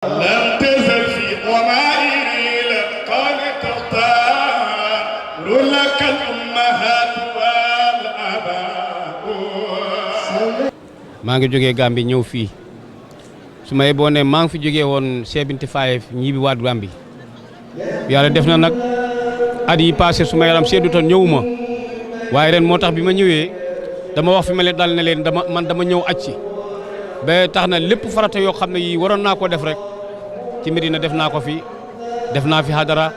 لم تزل في ضمائري لقد تختار لك الأمهات والآباء. maa ngi jógee Gambie ñëw fii su ma yeboo ne maa ngi fi jógee woon 75 ñibbi waat Gambie yàlla def na nag at yi passé su ma yaram seddutoon ñëwuma waaye ren moo tax bi ma ñëwee dama wax fi ma leen dal ne leen dama ñëw aj si ba tax na lépp farata yoo xam ne yii waroon naa ko def rek ci Medina def naa ko fi def naa fi hadara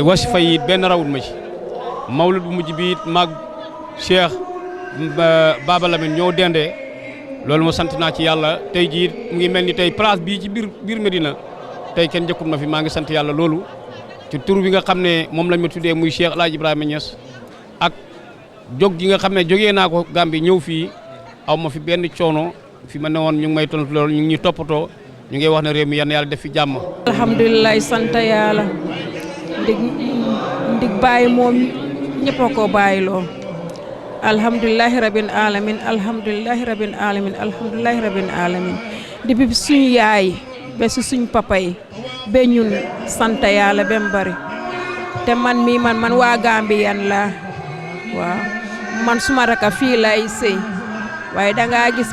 wasifa yi benn rawut ma ci mawlud bu mujj bi it maag Cheikh Baba Lamine ñoo dendee loolu moo sant naa ci yàlla tey jii mu ngi mel ni tey place bii ci biir Medina tey kenn njëkkut ma fi maa ngi sant yàlla loolu ci tur bi nga xam ne moom lañ ma tuddee muy Cheikh El Hadj Ibrahima Niass ak jóg gi nga xam ne jógee naa ko Gambie ñëw fii aw ma fi benn coono fi ma ne woon ñu ngi may tontu loolu ñu ngi ñuy toppatoo ñu ngi wax ne réew mi yan yàlla def fi jàmm. alhamdulilah sant yàlla ndig bàyyi moom ñëpp a ko bàyyiloo alhamdulilahi rabbil alamin alhamdulilahi rabbil alamin alhamdulilahi rabbil alamin depuis suñu yaay ba si suñ papa yi ba ñun sant yàlla ba mu bari te man mii man waa Gambien laa waaw man suma raka fii lay sëy waaye dangaa gis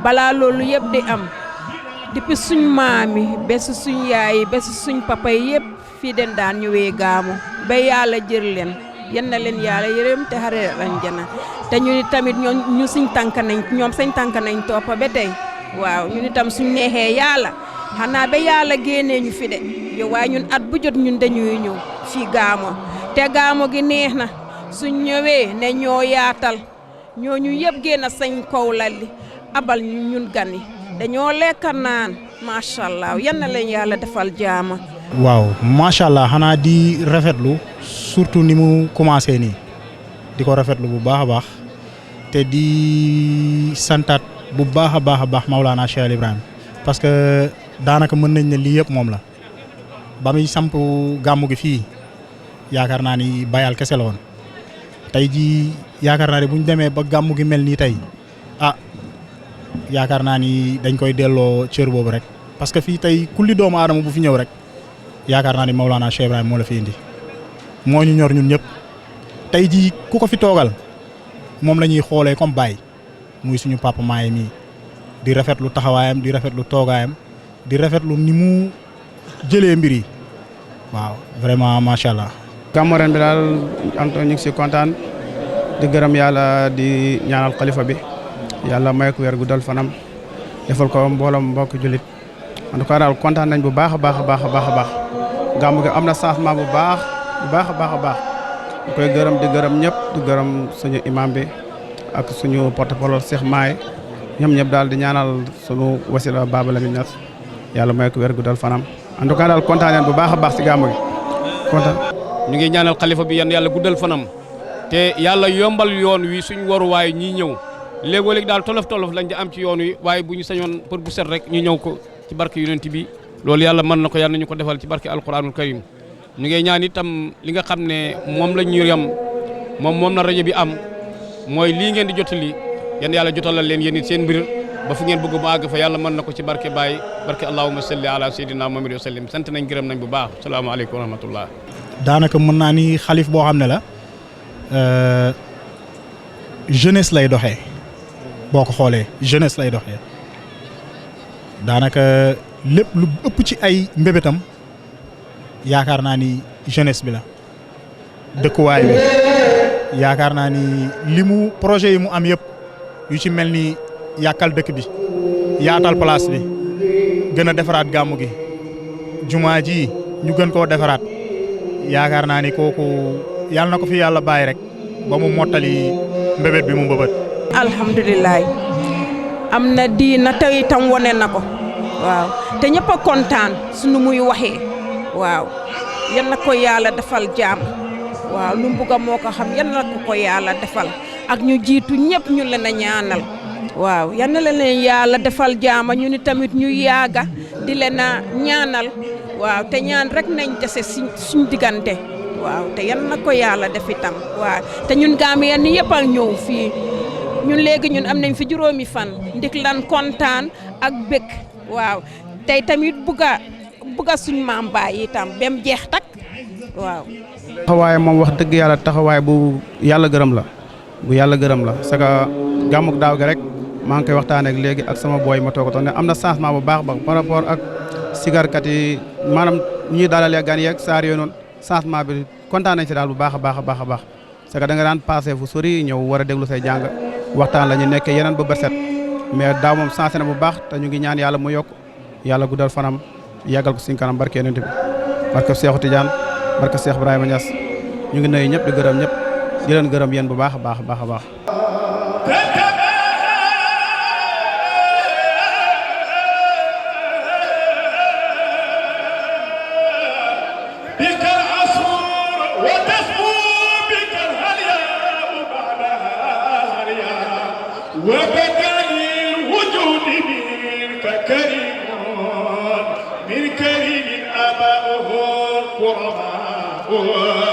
balaa loolu yëpp di am depuis suñ maam yi ba si suñ yaay yi ba si suñ papa yi yëpp fii den daan ñëwee gaamu ba yàlla jël leen yenn na leen yàlla yërëm te xare aljana te ñu tamit ñu suñ tànk nañ ñoom sañ tànk nañ toppa ba tey waaw ñun itam suñ neexee yàlla xanaa ba yàlla génnee ñu fi de yow waaye ñun at bu jot ñun dañuy ñëw fii gaamo te gaamo gi neex na suñ ñëwee ne ñoo yaatal ñooñu yëpp génn sañ kaw lalli abal ñun gan yi dañoo lekk naan macha allah yan na leen yàlla defal jaama. waaw macha allah xanaa di rafetlu surtout ni mu commencé nii di ko rafetlu bu baax a baax te di santaat bu baax a baax Maulana Cheikh Ibrahima parce que daanaka mën nañ ne lii yëpp moom la ba muy samp gàmmu gi fii yaakaar naa ni bayal kese la woon tey jii yaakaar naa ne bu ñu demee ba gàmmu gi mel nii tey yaakaar naa ni dañ koy delloo cër boobu rek parce que fii tey kulli doomu aadama bu fi ñëw rek yaakaar naa ni Maulana Cheikh Ibrahima moo la fi indi moo ñu ñor ñun ñëpp tey jii ku ko fi toogal moom la ñuy xoolee comme baay muy suñu papa maay mii di rafetlu taxawaayam di rafetlu toogaayam di rafetlu ni mu jëlee mbir yi waaw vraiment macha allah. gàmmu ren bi daal Anto ñu ngi si kontaan di gërëm yàlla di ñaanal xalifa bi yàlla may ko wér gu dal fanam defal ko mbooloom mbokk jullit en tout cas daal kontaan nañ bu baax a baax gàmmu gi am na changement bu baax a baax ñu koy gërëm di gërëm ñëpp di gërëm suñu imam bi ak suñu porte-parole Cheikh Maay ñoom ñëpp daal di ñaanal suñu wasila Baba Lamine Niass yàlla may ko wér gu dal fanam en tout cas daal kontaan nañ bu baax a baax si gàmmu gi kontaan. ñu ngi ñaanal xalifa bi yan yàlla guddal fanam te yàlla yombal yoon wi suñ waruwaay ñii ñëw léegoo-léegi daal tolof lañ di am ci yoon wi waaye bu ñu sañoon pour bu set rek ñu ñëw ko ci barke yonent bi loolu yàlla mën na ko yàlla nañu ko defal ci barke alquranul karim ñu ngi ñaan itam li nga xam ne moom la ñu yam moom na rajo bi am mooy lii ngeen di jotali yan yàlla jotalal leen yéen it seen mbir ba fu ngeen bëgg mu àgg fa yàlla mën na ko ci barke Baye barke allahumma salli ala sayyidina Muhammad wa sallim sant nañ gërëm nañ bu baax salaamaaleykum wa rahmatullah. daanaka mën naa ni xalif boo xam ne la jeunesse lay doxee boo ko xoolee jeunesse lay doxee daanaka lépp lu ëpp ci ay mbébétam yaakaar naa ni jeunesse bi la dëkkuwaay bi yaakaar naa ni li mu projet yi mu am yëpp yu ci mel ni yàkkal dëkk bi yaatal place bi gën a defaraat gàmmu gi jumaa ji ñu gën koo defaraat yaakaar naa ni kooku yàlla na ko fi yàlla bàyyi rek ba mu mottali mbébét bi mu mbébét. alhamdulilah am na diina te itam wone na ko waaw te ñëpp a kontaan suñu muy waxee waaw yan na ko yàlla defal jaam waaw lu mu bugg a moo ko xam yan na ko yàlla defal ak ñu jiitu ñëpp ñu leen a ñaanal waaw yan na leen yàlla defal jaama ñu ni tamit ñu yaaga di leen a ñaanal waaw te ñaan rek nañ dese suñ diggante waaw te yan na ko yàlla def itam waaw te ñun Gambien ni yëpp a ñëw fii ñun léegi ñun am nañ fi juróomi fan ndik lan kontaan ak bëgg waaw tey tamit bugga suñ maam baay itam ba mu jeex tak waaw. taxawaay moom wax dëgg yàlla taxawaay bu yàlla gërëm la parce que gàmmuk daaw gi rek maa ngi koy waxtaanee ak léegi ak sama booy ma toogatoon ne am na changement bu baax par rapport ak sigarkat yi maanaam ñuy dalalee gan yeeg saar yooyu noonu changement bi kontaan nañ si daal bu baax a baax parce que da nga daan passé fu sori ñëw war a déglu say jàng waxtaan la ñu nekkee yeneen ba bët set mais daaw moom changé na bu baax te ñu ngi ñaan yàlla mu yokk yàlla guddal fanam yàggal ko suñu kanam barke yonent bi barke Seexu Tijaan barke Seex Ibrahima Niass ñu ngi nuyu ñëpp di gërëm ñëpp di leen gërëm yéen bu baax a baax. من كريم آباؤه القرآن